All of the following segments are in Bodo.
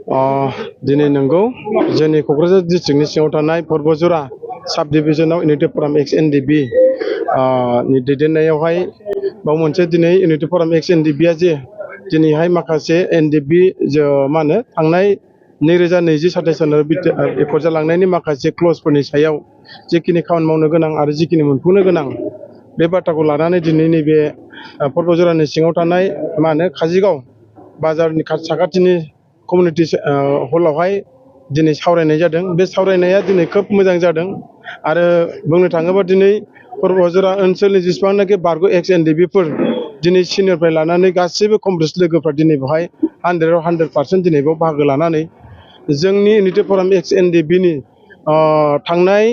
दिनै नंगौ जोंनि क'क्राझार डिस्ट्रिक्टनि सिङाव थानाय पर्बजरा साब डिभिजनाव इउनिटि फराम एक्स एनडिबि नि दैदेननायावहाय बाव मोनसे दिनै इउनिटि फराम एक्स एनडिबिआ जे दिनैहाय माखासे एनडिबि मा होनो थांनाय 2020-27 सानाव एकर्ड जालांनायनि माखासे क्लजफोरनि सायाव जिखिनि खामानि मावनो गोनां आरो जिखिनि मोनफुंनो गोनां बे बाथ्राखौ लानानै दिनै नैबे पर्बजरानि सिङाव थानाय मा होनो काजिगाव बाजारनि साखाथिनि कमिउनिटि हलावहाय दिनै सावरायनाय जादों। बे सावरायनाया दिनै खोब मोजां जादों आरो बुंनो थाङोबा दिनै पर्बजरा ओनसोलनि जेसेबांनाखि बारग' एक्स एनडिबिफोर दिनै सिनियरनिफ्राय लानानै गासैबो कमप्लिट लोगोफ्रा दिनै बेवहाय 100% दिनै बेयाव बाहागो लानानै जोंनि इउनिटि फराम एक्स एनडिबिनि थांनाय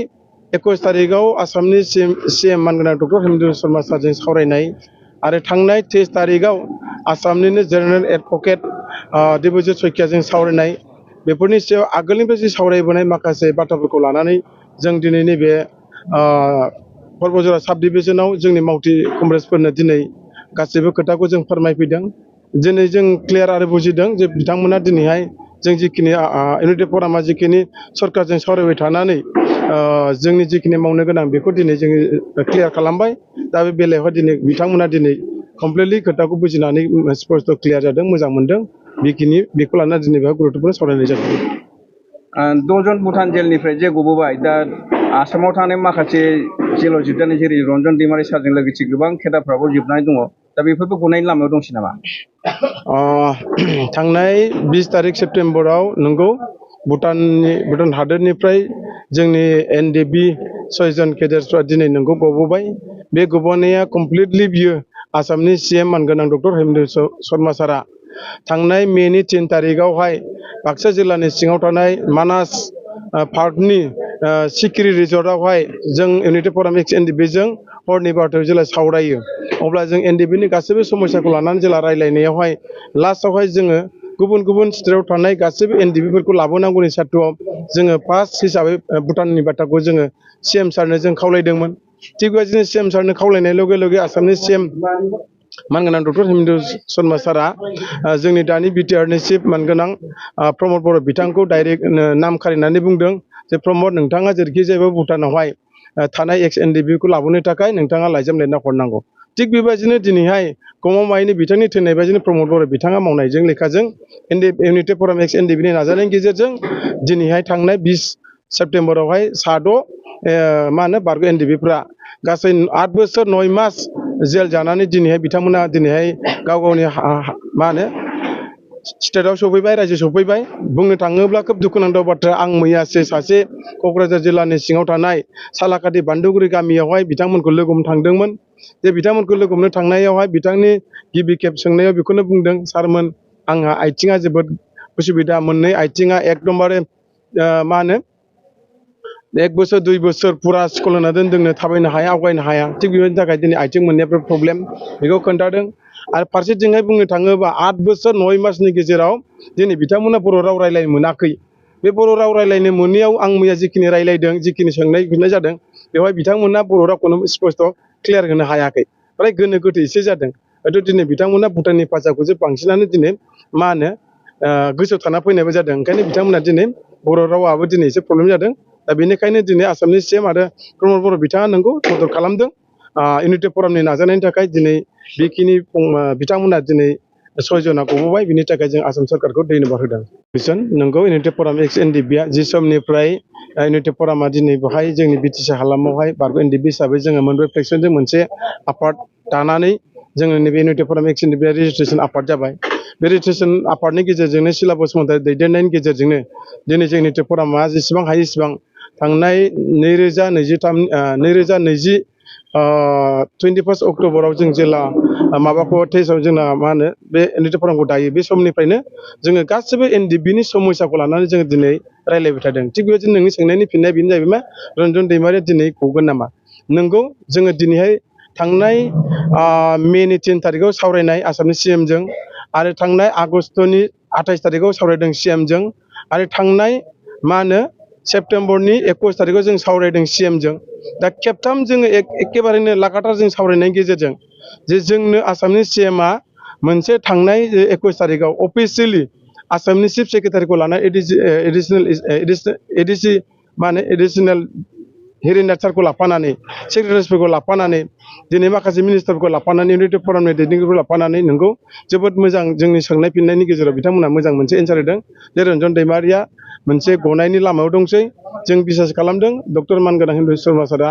21 तारिखआव आसामनि CM मानगोनां डक्टर हेमन्त शर्मा सारजों सावरायनाय आरो थांनाय 23 तारिखआव आसामनिनो जेनेरेल एडभकेट देबजित सयकियाजों सावरायनाय बेफोरनि सायाव आगोलनिफ्राय जि सावरायबोनाय माखासे बाथ्राफोरखौ लानानै जों दिनै नैबे पर्बजरा साब डिभिजनाव जोंनि मावथि कमरेड्सफोरनो दिनै गासैबो खोथाखौ जों फोरमायफैदों। दिनै जों क्लियार आरो बुजिदों जे बिथांमोना दिनैहाय जों जिखिनि इउनिटि फरामा जिखिनि सरकारजों सावरायबाय थानानै जोंनि जिखिनि मावनो गोनां बेखौ दिनै जोङो क्लियार खालामबाय। दा बे बेलायावहाय दिनै बिथांमोना दिनै कमप्लिटलि खोथाखौ बुजिनानै स्पष्ट क्लियार जादों, मोजां मोनदों। बेखौ लानानै दिनै बेहाय गुरुत्तपुर्ण सावरायनाय जादों। 10 जन भुटान जेलनिफ्राय जे गबोबाय दा आसामाव थानाय माखासे जेलाव जोबजानाय जेरै रन्जन दैमारि सारजों लोगोसे गोबां केडारफ्राबो जोबनानै दङ। दा बेफोरबो गनायनि लामायाव दंसै नामा? थांनाय 20 तारिख सेप्तेम्बराव नंगौ भुटान हादोरनिफ्राय जोंनि एनडिबि 6 जन केडेट्सफ्रा दिनै नंगौ गबोबाय। बे गबोनाया कमप्लिटलि बियो आसामनि CM मानगोनां डक्टर हेमन्त शर्मा सारा थांनाय मेनि 3 तारिखआवहाय बाक्सा जिल्लानि सिङाव थानाय मानास पार्कनि सिकिरि रिजर्टआवहाय जों इउनिटि फराम एक्स एनडिबिजों हरनि 12 जेला सावरायो अब्ला जों एनडिबिनि गासैबो समस्याखौ लानानै जेला रायलायनायावहाय लास्टआवहाय जोङो गुबुन गुबुन स्टेटआव थानाय गासैबो एनडिबिफोरखौ लाबोनांगौनि सार्तआव जोङो फार्स्ट हिसाबै भुटाननि बाथ्राखौ जोङो CM सारनो जों खावलायदोंमोन। थिग बेबायदिनो CM सारनो खावलायनाय लगे लगे आसामनि CM मानगोनां डक्टर हेमन्त शर्मा सारा जोंनि दानि बिटिआरनि चिफ मानगोनां प्रमद बर' बिथांखौ डाइरेक्ट नाम खारिनानै बुंदों जे प्रमद नोंथाङा जेरैखि जाया भुटानावहाय थानाय एक्स एनडिबिखौ लाबोनो थाखाय नोंथाङा लाइजाम लिरना हरनांगौ। थिग बेबायदिनो दिनैहाय गमामायैनो बिथांनि थोननाय बायदिनो प्रमद बर' बिथाङा मावनायजों लेखाजों इउनिटि फराम एक्स एनडिबिनि नाजानायनि गेजेरजों दिनैहाय थांनाय 20 सेप्तेम्बरावहाय 6 मा होनो बारग' एनडिबिफ्रा गासै 8 बोसोर 9 मास जेल जानानै दिनैहाय बिथांमोना दिनैहाय गाव गावनि मा होनो स्टेटआव सफैबाय, रायजो सफैबाय। बुंनो थाङोब्ला खोब दुखुनांथाव बाथ्रा, आं मैयासो सासे क'क्राझार जिल्लानि सिङाव थानाय सालाकाथि बान्दुगुरि गामियावहाय बिथांमोनखौ लोगो हमनो थांदोंमोन। जे बिथांमोनखौ लोगो हमनो थांनायावहाय बिथांनि गिबि खेब सोंनायाव बेखौनो बुंदों, सारमोन आंहा आथिङा जोबोद उसुबिदा, मोननै आथिङा एकदमबारे मा होनो 1 बोसोर 2 बोसोर फुरा स्कुल होना दोनदोंनो, थाबायनो हाया, आवगायनो हाया। थिग बेबायदिनि थाखाय दिनै आथिं मोननायफ्रा प्रब्लेम, बेखौ खोन्थादों। आरो फारसेथिंहाय बुंनो थाङोबा 8 बोसोर 9 मासनि गेजेराव दिनै बिथांमोना बर' राव रायलायनो मोनाखै। बे बर' राव रायलायनो मोनैयाव आं मैया जिखिनि रायलायदों, जिखिनि सोंनाय फिननाय जादों, बेवहाय बिथांमोना बर' रावखौनो स्पष्ट क्लियार होनो हायाखै। फ्राय गोनो गोथो एसे जादों। हयथ' दिनै बिथांमोना भुटाननि भाषाखौसो बांसिनानो दिनै मा होनो गोसोआव थाना फैनायबो जादों। ओंखायनो बिथांमोना दिनै बर' रावाबो दिनै एसे प्रब्लेम जादों। दा बेनिखायनो दिनै आसामनि CM आरो प्रमद बर' बिथाङा नंगौ मदद खालामदों। इउनिटि फरामनि नाजानायनि थाखाय दिनै बेखिनि बिथांमोना दिनै 6 जना गबोबाय। बिनि थाखाय जों आसाम सरकारखौ धन्यबाद होदों। नंगौ इउनिटि फराम एक्स एनडिबिआ जि समनिफ्राय इउनिटि फरामा दिनै बेवहाय जोंनि BTC हालामावहाय बारग' एनडिबि हिसाबै जोङो मोनब्रै फ्रेक्सनजों मोनसे आफाद दानानै जोङो नैबे इउनिटि फराम एक्स एनडिबिआ रेजिस्ट्रेसन आफाद जाबाय। बे रेजिस्ट्रेसन आफादनि गेजेरजोंनो सिलेबास मथे दैदेननायनि गेजेरजोंनो दिनै जोंनि इउनिटि फरामा जेसेबां हायो एसेबां थांनाय 21 अक्ट'बराव जों जेला माबाखौ टेस्टआव जोंना मा होनो बे इउनिटि फरामखौ दायो, बे समनिफ्रायनो जोङो गासिबो एनडिबिनि समस्याखौ लानानै जोङो दिनै रायलायबाय थादों। थिग बेबायदिनो नोंनि सोंनायनि फिननाय बेनो जाहैबाय मा रन्जन दैमारिया दिनै गगोन नामा? नंगौ, जोङो दिनैहाय थांनाय मेनि 3 तारिखआव सावरायनाय आसामनि CMजों आरो थांनाय आगष्टनि 28 तारिखआव सावरायदों CMजों आरो थांनाय मा होनो सेप्तेम्बरनि 21 तारिखआव जों सावरायदों CMजों। दा खेबथाम जोङो एखेबारेनो लागातार जों सावरायनायनि गेजेरजों जे जोंनो आसामनि CMआ मोनसे थांनाय 21 तारिखआव अफिसियेलि आसामनि चिफ सेक्रेटारिखौ लाना एडिसि मा होनो एडिसनेल हेरिनाथ सारखौ लाफानानै सेक्रेटारिसफोरखौ लाफानानै दिनै माखासे मिनिस्टारफोरखौ लाफानानै इउनिटि फरामनि दैदेनगिरिफोरखौ लाफानानै नोंगौ जोबोद मोजां जोंनि सोंनाय फिननायनि गेजेराव बिथांमोना मोजां मोनसे एन्सार होदों जे रन्जन दैमारिया मोनसे गनायनि लामायाव दंसै जों बिसास खालामदों डक्टर मानगोनां हिमन्त बिश्व शर्मा सारा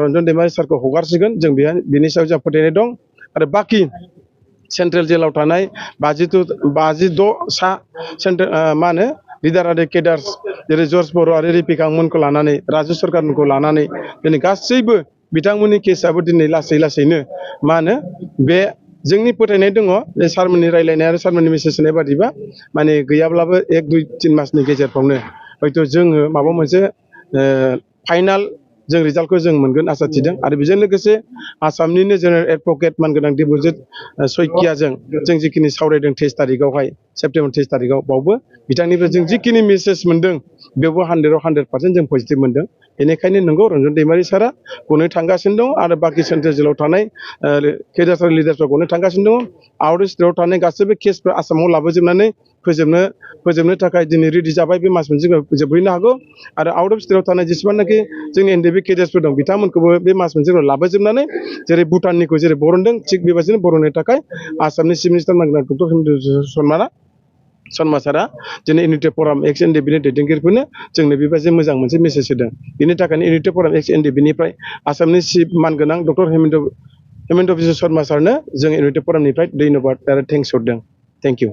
रन्जन दैमारि सारखौ हगारसिगोन जों बिनि सायाव जोंहा फोथायनाय दं आरो बाखि सेन्ट्रेल जेलाव थानाय 56 सा सेन्ट्रेल मा होनो लिडार आरो केडार्स जेरै जर्ज बर' आरो रिपिकांमोनखौ लानानै राजु सरकारखौ लानानै दिनै गासैबो बिथांमोननि केसआबो दिनै लासै लासैनो मा होनो बे जोंनि फोथायनाय दङ जे सारमोननि रायलायनाय आरो सारमोननि मेसेज होनाय बादिबा माने गैयाब्लाबो 1-2-3 मासनि गेजेरफ्रावनो हयथ' जोङो माबा मोनसे फाइनाल जों रिजाल्टखौ जों मोनगोन आसा थिदों आरो बेजों लोगोसे आसामनिनो जेनेरेल एडभकेट मानगोनां दिब्यजित सयकियाजों जों जिखिनि सावरायदों 23 तारिखआवहाय सेप्तेम्बर 23 तारिखआव बावबो बिथांनिफ्राय जों जिखिनि मेसेज मोनदों बेवबो 100% जों पजिटिभ मोनदों बेनिखायनो नंगौ रन्जन दैमारि सारा गनो थांगासिनो दं आरो बाखि सेन्ट्रेल जेलाव थानाय केडार्स आरो लिडार्सफ्रा गनो थांगासिनो दं आउट अफ स्टेटआव थानाय गासैबो केसफोर आसामाव लाबोजोबनानै फोजोबनो थाखाय दिनै रेडि जाबाय बे मास मोनसे जोबहैनो हागौ आरो आउट अफ स्टेटआव थानाय जेसेबांनाखि जोंनि एनडिएफबि केडार्सफोर दं बिथांमोनखौबो बे मास मोनसेयाव लाबोजोबनानै जेरै भुटाननिखौ जेरै बरनदों थिग बेबायदिनो बरननो थाखाय आसामनि चिफ मिनिस्टार मानगोनां डक्टर हिमन्त बिश्व शर्मा सारा दिनै इउनिटि फराम एक्स एनडिएफबिनि दैदेनगिरिफोरनो जोंनो बेबायदि मोजां मोनसे मेसेज होदों बेनि थाखायनो इउनिटि फराम एक्स एनडिएफबिनिफ्राय आसामनि चिफ मानगोनां डक्टर हिमन्त बिश्व शर्मा सारनो जों इउनिटि फरामनिफ्राय धन्यबाद आरो थेंक्स हरदों थेंक इउ